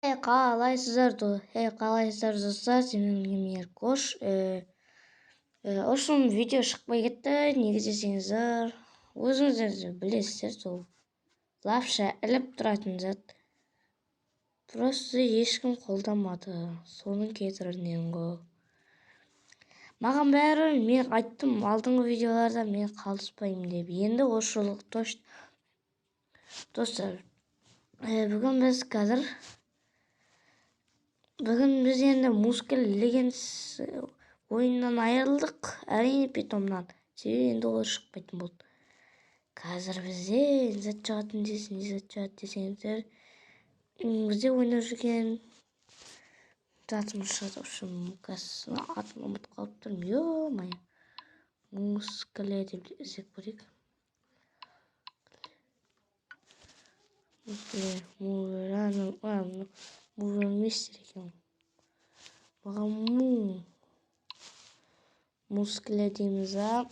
Қалайсыздар, қалайсыздар, достар? Сіздермен бірге мен, Еркош. Общем, видео шықпай кетті. Неге десеңіздер, өзіңіздер де білесіздер, сол лапша іліп тұратын зат. Просто ешкім қолдамады. Соның кесірінен ғой. Маған бәрі, мен айттым алдыңғы видеоларда, мен қалыспаймын деп. Енді осы жолы точно. Достар, бүгін біз қазір бүгін біз енді Мускул Легендс ойыннан айырылдық, әрине, питомнан, себебі енді ол шықпайтын болды. Қазір бізде не зат шығатын десін, не зат шығады десеңіздер, бізде ойнап жүрген затымыз шығады. В общем, қазір атын ұмытып қалып тұрмын, ё-моё. Мускуле деп іздеп көрейік. Мускуле мувер мистер екен. Маған мускуле дейміз, а?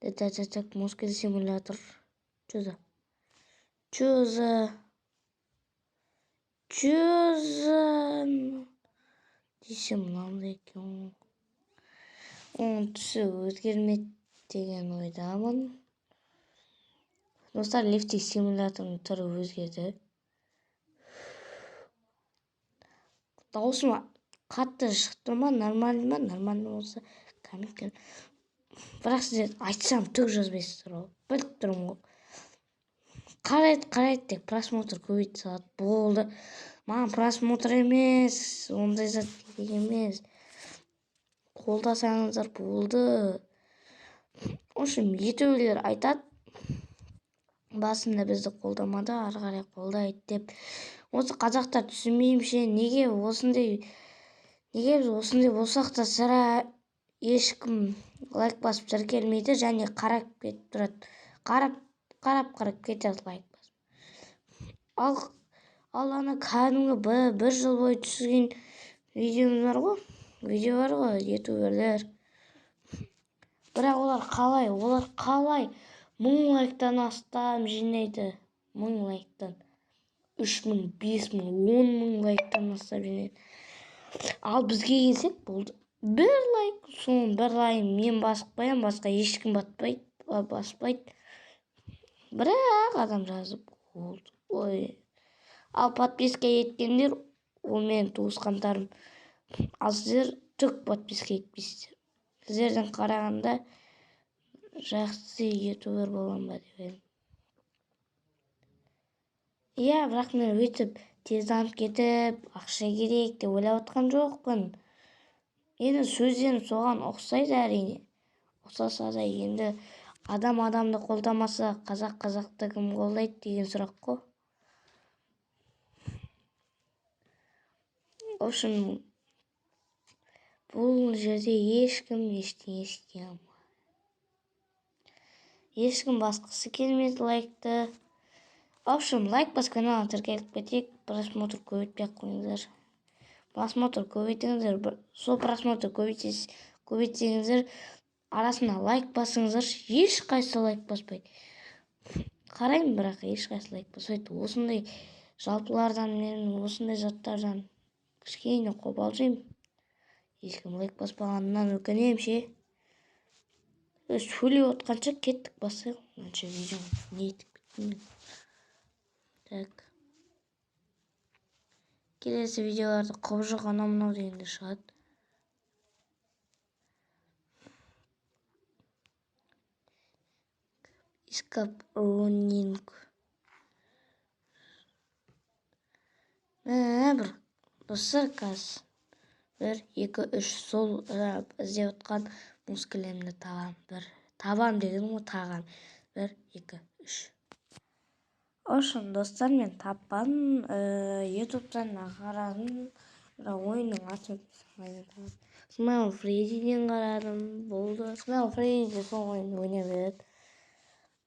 Так, так, так, мускуле симулятор. Чё за? Чё за? Чё за? Десем, мынандай екен. Оның түсі өзгермеді деген ойдамын. Достар, лифтинг симуляторының түрі өзгерді. Дауысым қатты шығып тұр ма, нормально ма? Нормально болса, коммент. Бірақ сіздер айтсам, түк жазбайсыздар ғой. Біліп тұрмын ғой. Қарайды, қарайды тек просмотр көбейте салады. Болды. Маған просмотр емес, ондай зат керек емес. Қолдасаңыздар болды. В общем, ютуберлер айтады, басында бізді қолдамады, ары қарай қолдайды деп. Осы қазақтар түсінбеймін ше, неге осындай, неге біз осындай болсақ та сірә ешкім лайк басып тіркелмейді және қарап кетіп тұрады. Қарап, қарап, қарап кетеді лайк басып. Ал ана кәдімгі бір жыл бойы түсірген видеомыз бар ғой, видео бар ғой, ютуберлер. Бірақ олар қалай 1000 лайктан астам жинайды? 1000 лайктан. 3000, 5000, 10000 лайктан астам жинайды. Ал бізге келсек болды. Бір лайк, соның бір лайын мен басып қоямын, басқа ешкім баспайды. Бірақ адам жазып болды. Ой. Ал подписка еткендер, ол менің туысқандарым. Ал сіздер түк подписка етпейсіздер. Сіздерден қарағанда жақсы ютубер боламын ба деп едім. Иә, бірақ мен өйтіп тез дамып кетіп, ақша керек деп ойлап отқан жоқпын. Енді сөздерім соған ұқсайды әрине. Ұқсаса да енді адам адамды қолдамаса, қазақ қазақты кім қолдайды деген сұрақ қой. В общем, бұл жерде ешкім ештеңе істей алмайды. Ешкім басқысы келмейді лайкты. В общем, лайк басып каналға тіркеліп кетейік. Просмотр көбейтпей ақ қойыңыздар. Просмотр көбейтіңіздер. Сол просмотр көбейтсеңіздер, арасында лайк басыңыздар. Ешқайсысы лайк баспайды. Қараймын, бірақ ешқайсысы лайк баспайды. Осындай жалпылардан, мен осындай заттардан кішкене қобалжимын. Ешкім лайк баспағанынан өкінемін ше. Сөйлеп отқанша кеттік, бастайық. Мынанша видео не етіп кеттім мен. Так. Келесі видеоларда құбыжық анау мынау дегендер шығады. Escape running. Бір достар қазір 1, 2, 3 сол іздеп отқан мускулемді табам. Бір табам деген ғой, тағам. 1, 2, 3. В общем, достар, мен таппадым. Ютубтан қарадым. Бірақ ойынның атын Смайл Фреддиден қарадым. Болды. Смайл Фредди де сол ойынды ойнап береді.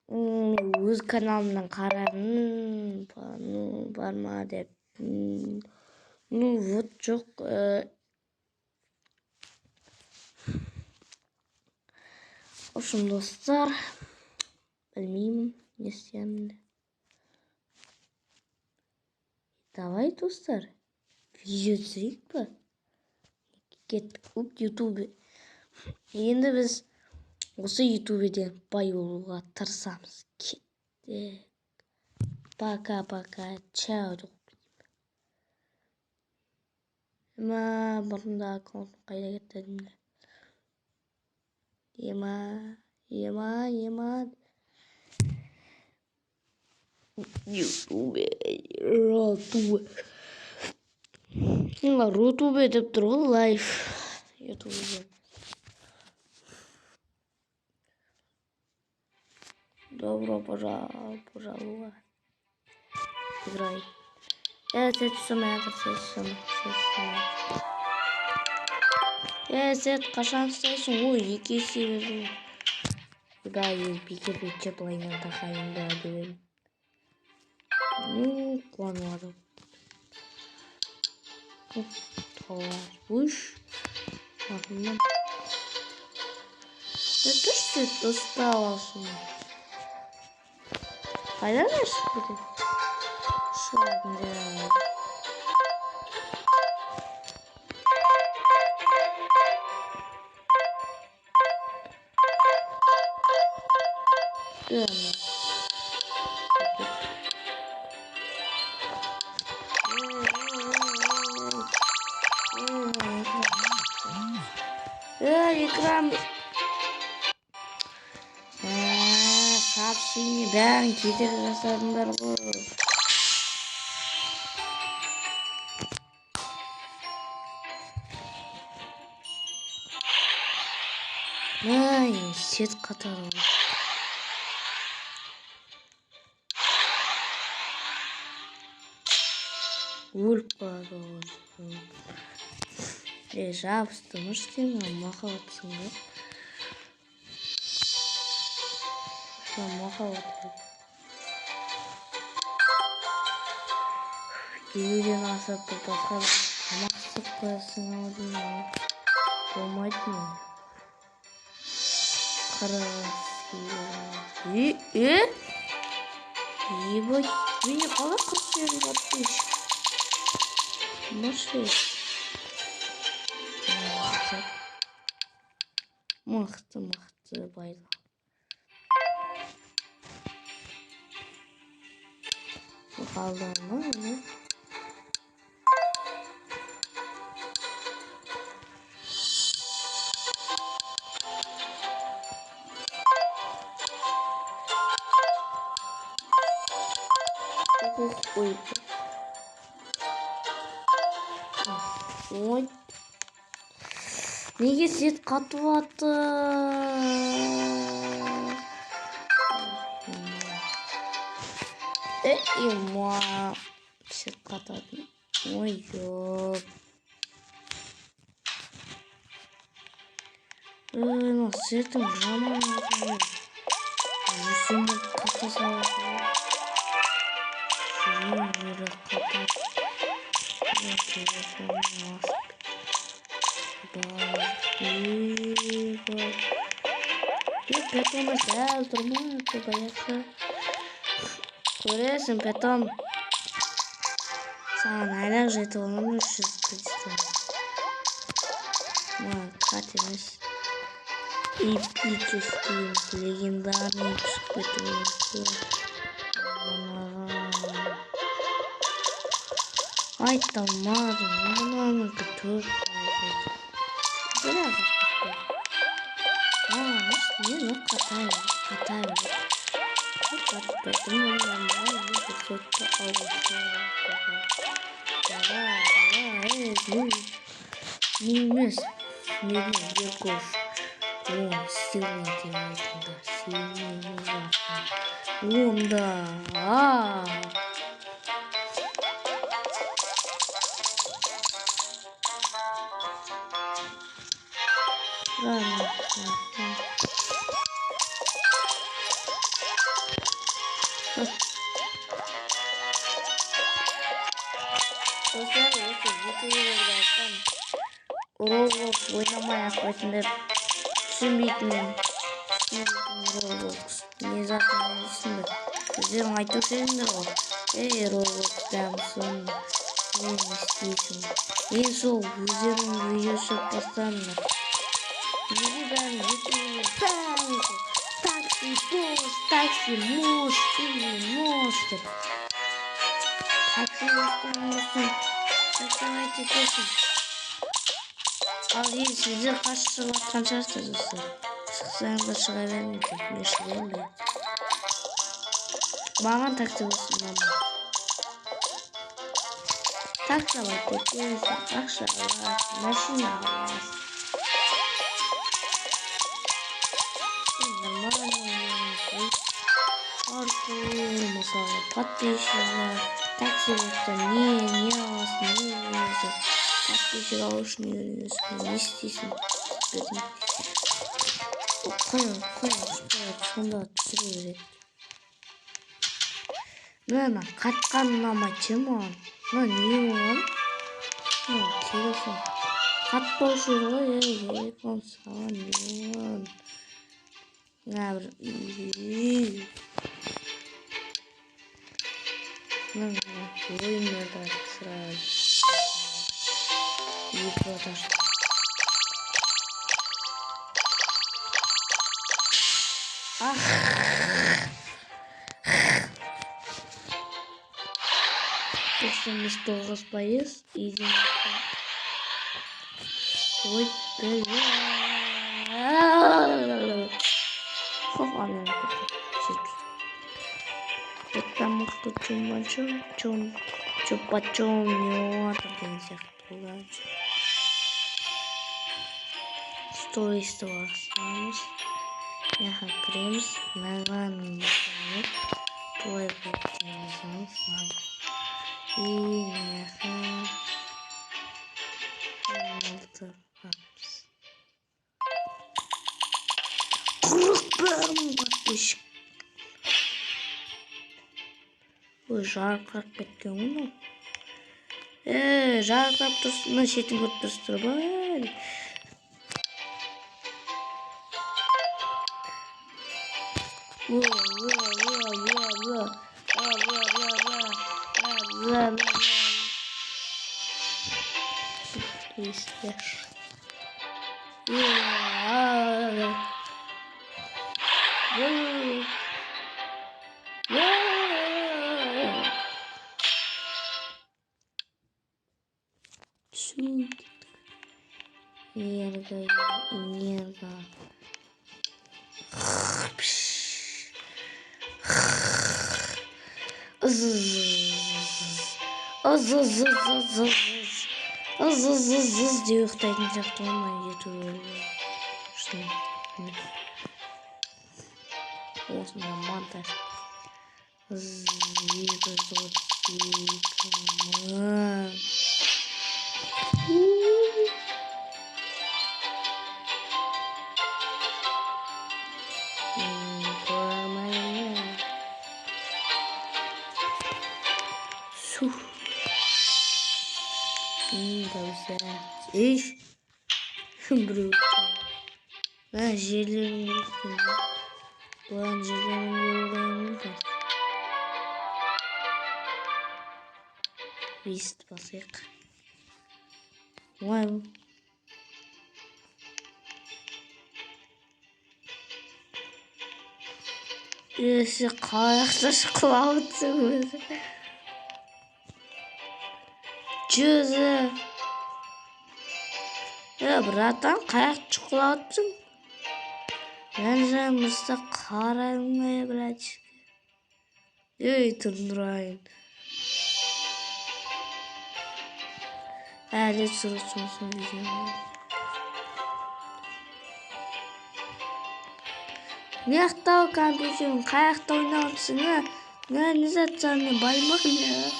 Мен өз каналымнан қарадым. Ну, бар ма деп. Ну, вот жоқ. В общем, достар, Білмеймін, не істерімді. Давай, достар, видео түсірейік па? Кеттік, Ютубе. Енді біз осы Ютубеден бай болуға тырысамыз. Кеттік. Пока-пока, чао. Ема, бұрында аккаунтым қайда кетті дедім. Ема, ема, ема. Ютубе, Ротубе. Ротубе деп тұр ғой, лайф. Ютубе. Добро пожаловать. Играй. Сет, қашан ұстайсың? Ой, екі есе бердім. Құдай, бекер бетше былайынан тақайын да деп едім. Ну, қуанып. Үш. Артынан. Тұршы, сет, ұстап алсын. Қайдан шығып кетеді? Шығатын жері. Экран. Сообщение бәрін кедергі жасадыңдар ғой. Ай, сет қатады ғой. Өліп қалады ғой. Жабысты сен махаббатсың ба? Махаббат. Елуден асып басқа тамақ істеп қоясың ау деймін. Болмайды ма? Қырық. Ебать, менде қалай 48 подписчик? Может, мықты, мықты байлық. Қалды ма? Ой. Ой. Неге сет қатып жатыр? Ема. Сет қататын. Ой, ёп. Мына сетім жаман жатыр. Жүзіме қата салады. Жүзім қатады. Телефонын асып. Потом сәл тұрмай, баяғы. Көресің, потом саған айлық жетіп аламын 300 кредиттен. Маған қат емес. Эпический, легендарный түсіп кетуі мүмкін. Айта алмадым, мынанікі 4 Бірақ мен қатаймын, қатаймын. Емес, веков. Он сила деп айтыңдар. Онда. Достар, осы ютуберлерге айтсам, Roblox ойнамай ақ қойсын деп түсінбейтін Roblox. Не затын білесіңдер, өздерің айтушы едіңдер ғой. Ей, Роблокс дамысын, не істейсің? Мен сол өздерің видео түсіріп бастадыңдар. Неге бәрін ютуберлер бәрі сол такси босс, такси мост или мост деп. Такси босстан болсын, таксовать етесің. Ал енді сіздер қарсы шығып жатқан шығарсыздар, достар. Шықсаңыздар шыға беріңдер, мен шығамын бе. Маған такси босс ұнамайды. Таксовать етесің, ақша аласың, машина аласың. Нормально, паркур, мысалы, подписчиктер, такси болса не аласың, не бересің, подписчик алу үшін не бересің, не істейсің, қоя, қоя, қоя, сонда түсіре береді. Мына қатқан ұнамайды ше маған. Мына не болған? Мына телефон. Қатпаушы еді ғой, ей, телефон саған не болған? Мына бір үй. Мына ойындарда сразу. Екі аташты. Ах! 99% и ой, бля. Хоп, ана потому что чем большой, чем чё почём не деген сияқты болады. Стористі басамыз. Мына кіреміз, мынаған басамыз. Былай басамыз. И мына алдырамыз. 41 мың подписчик. Ой, жарқырап кеткен ғой мынау. Жарқырап тұрсын, мына шетін көріп тұрсыздар ба? О, о, о, о, о, о, о, о, о, о, о. Энерго, энерго. Ыз деп ұйықтайтын сияқты ғой мына ютуберлер. Осындай монтаж. 232 мың. Еш, біреу. Мына жерлерін көріп, бұлардың жерлерін көріп. Лист басайық. Оңай бұл. Есі қалай ақша құлап отырсың өзі. Жүзі. Братан, қаяқ шұқылап отырсың? Жан-жағымызда қараймын, братишка. Ей, тұндырайын. Әлі түсіріп видеоны. Мына компьютерің қаяқта ойнап отырсың, а? Мына не зат саған баймақ не?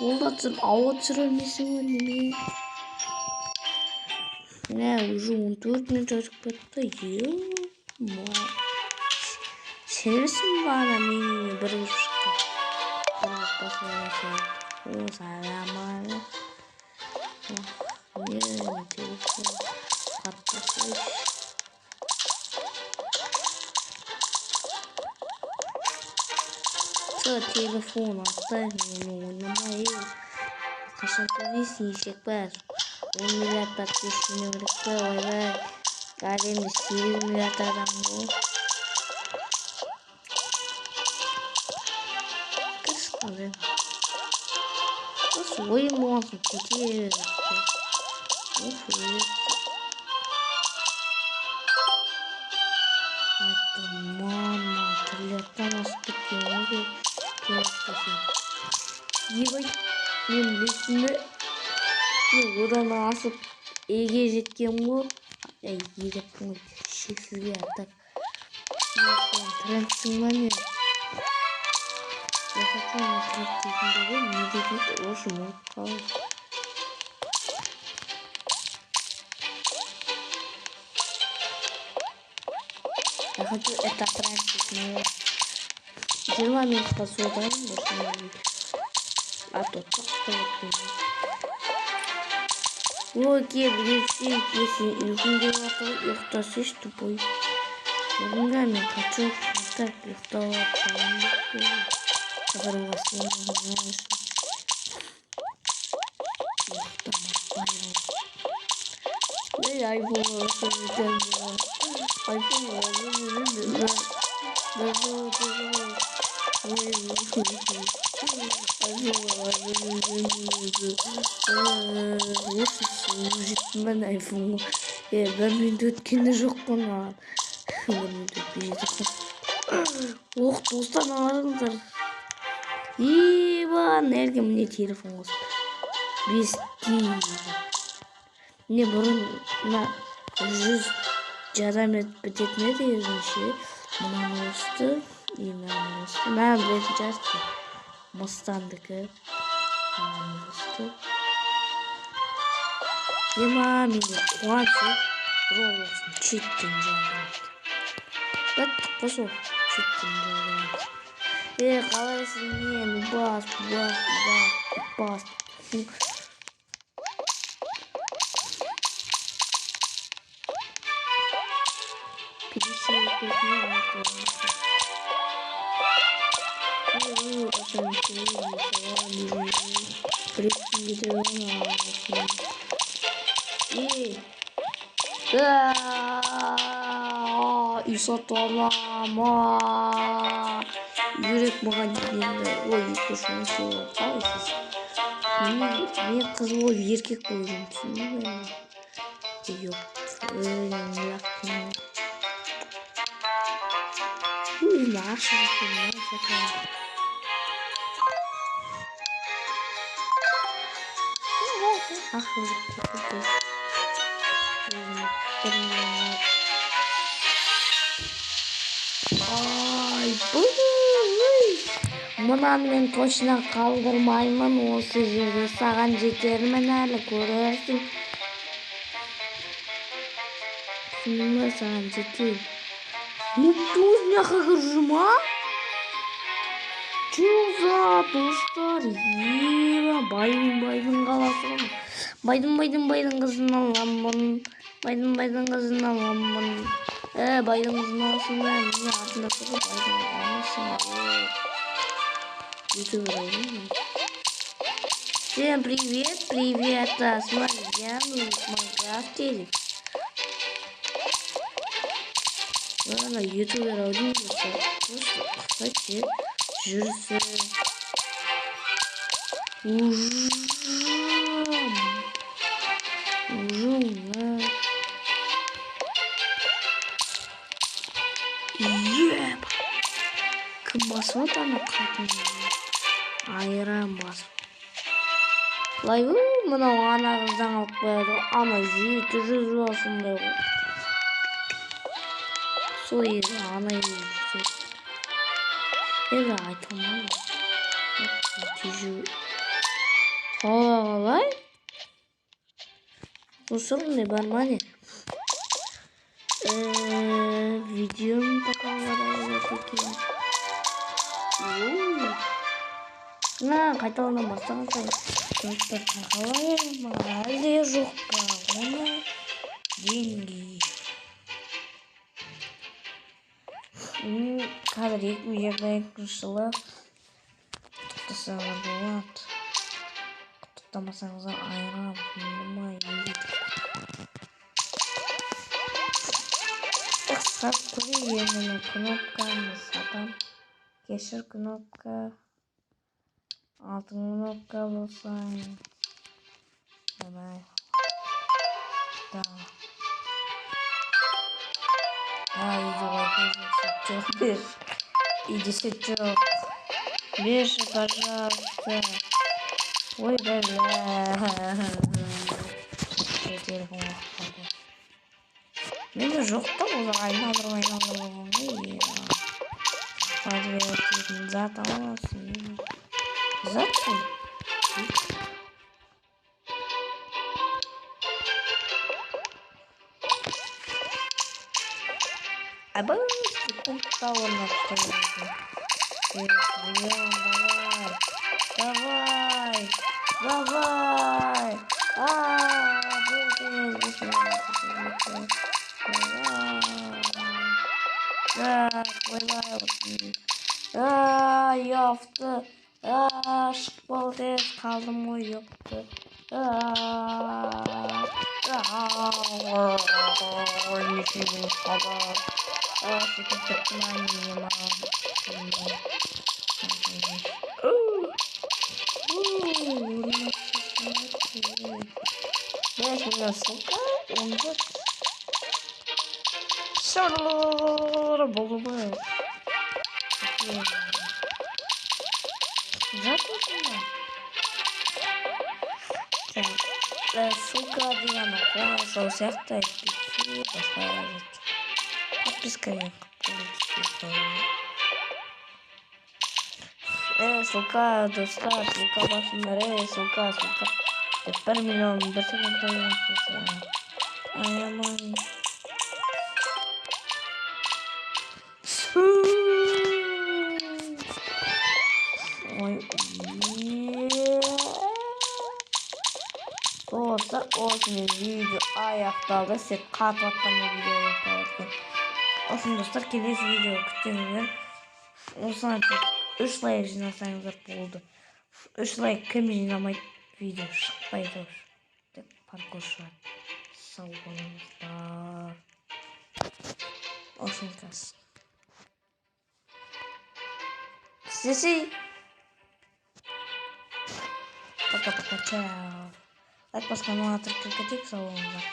Болды түсіріп, ауа түсіре алмайсың ғой неме? Мә, уже 14 минут өтіп кетті. Ё-ма. Сенбісің ба ана менің үйіме бір кіріп шыққан? Бір кіріп басына. О, салам. Не, телефон қатты. Телефон оставь, оны ойнамай. Қашан төлейсің, ешек бәр? 10 миллиард подписчик жинау керек пе? Ойбай, әлемде 8 миллиард адам ғой. Осы ойын болған соң кете береді. Оф, айттым, мама, триллиардтан асып кеткен ғой. Ебай, мен білесің бе, мен одан асып еге жеткен ғой. Ей, е деппін ғой, шексізге. А так сен трендсің ба, не? Я хочу на тренд дейтін ғой, не дейтін еді, в общем, ұмытып қалдым. Я хочу это тренд дейтін. 20 минутқа созайын, больше не, а то тоқтап. Ой, кел, если ұйқың келіп жатыр, ұйықтасайшы, тупой. Бүгінгі мен хочу так ұйықтап алып. Қазір сен ұйықтамай. Ей, айфон айфон осы жеттім ба айфонға? Е, бір минут өткен де жоқ қой маған. Бір минут өтпей жетіп. Ох, достар, қараңыздар. Еба, энергия, міне, телефон қосып. Бес. Не, бұрын мына 100,5 рет бітетін еді өзінше. Мынаны қосты и мынаны қосты. Мынаны білетін шығарсыздар. Мыстандікі. Мынаны қосты. Ема, менде қуаныш Роблокстың четтен жазылады. Біттік қой сол четтен жазылады. Е, қалайсың, не, ну бас, бас, бас, бас. Бір теңгеде. Ей, үй сатып аламын, керек маған дегенді. Ой, 218 қалайсыз? Мен қыз болып, еркек болып жүрмін, түсіндің бе? Ёп, өзіме ақша жоқ, сатып аламын. Ақша жоқ. Айбай, мынаны мен точно қалдырмаймын осы жерде. Саған жетермін әлі, көрерсің, түсіндің ба? Саған жетемін. Ну тоже мына жаққа кіріп жүр ма? Че за, достар? Еба, байдың қаласы ғой. Байдың қызын аламын. Байдың қызын аламын. Е, байдың қызын аласың ба? Міне, артында тұр ғой, байдың алмайсың. Ютубер ғой. Всем привет, привет, с вами я, в Майнкрафте. Ана ютубер ау деймін, достар. Просто ұқсайды ше жүрісі. Уже еп, кім басып алды ана қатын? Айран басып. Былай мынау ана қыздан алып қояды ғой, ана 700 ба, сондай ғой. Сол еді, ана еді. Енді айта алмаймын. Қалай? Достар, мындай бар ма, не? Видеом тарқалады екен. Мына қайталана бастаған сайын достар тарқала ма, әлде жоқ па, оны деньги. Қазір 2022 жылы Құттықтасаңыздар болады. Құттықтамасаңыздар айырамын. Так, сатып көрейік енді мен кнопканы сатам. Кешір, кнопка. Алтын кнопка болса. Давай. Да. Да, үйде жоқ, бер. Үйде сүт жоқ. Берші, пожалуйста. Ой, бля. Телефон қалды. Менде жоқ та, олар айналдырып айналдырып алған ғой. Дейтін зат аласың. Зат қой. Абы, секундта орнап тастайды. Давай, давай, давай. А, болды. Так, ойбай. А, ёпты. А, шықпау тез қалдым ғой, ёпты. А, неше минут қалды? А, секіріп кетті ма, не ма? 5 миллион ссылка, 14. Болды ғой. Зат осында. Так, ссылка деген қоя сол сияқты, әйтпесе басқа зат жоқ. Подписка деген. Ссылка, достар, ссылка басыңдар, ссылка, ссылка. Деп 1 миллион бір секундта. Аямай. Ой, достар, осымен видео аяқталды. Сен қатып жатқан видео аяқталды екен. Осымен, достар, келесі видео күтіңіздер. Осыған тек 3 лайк жинасаңыздар болды. 3 лайк кім жинамайды, видео шықпайды уже. Тек паркур шығады. Сау болыңыздар. Осымен қазір. Істесей. Пока-пока, чао. Лайк басқан, тіркеліп кетейік, сау болыңыздар.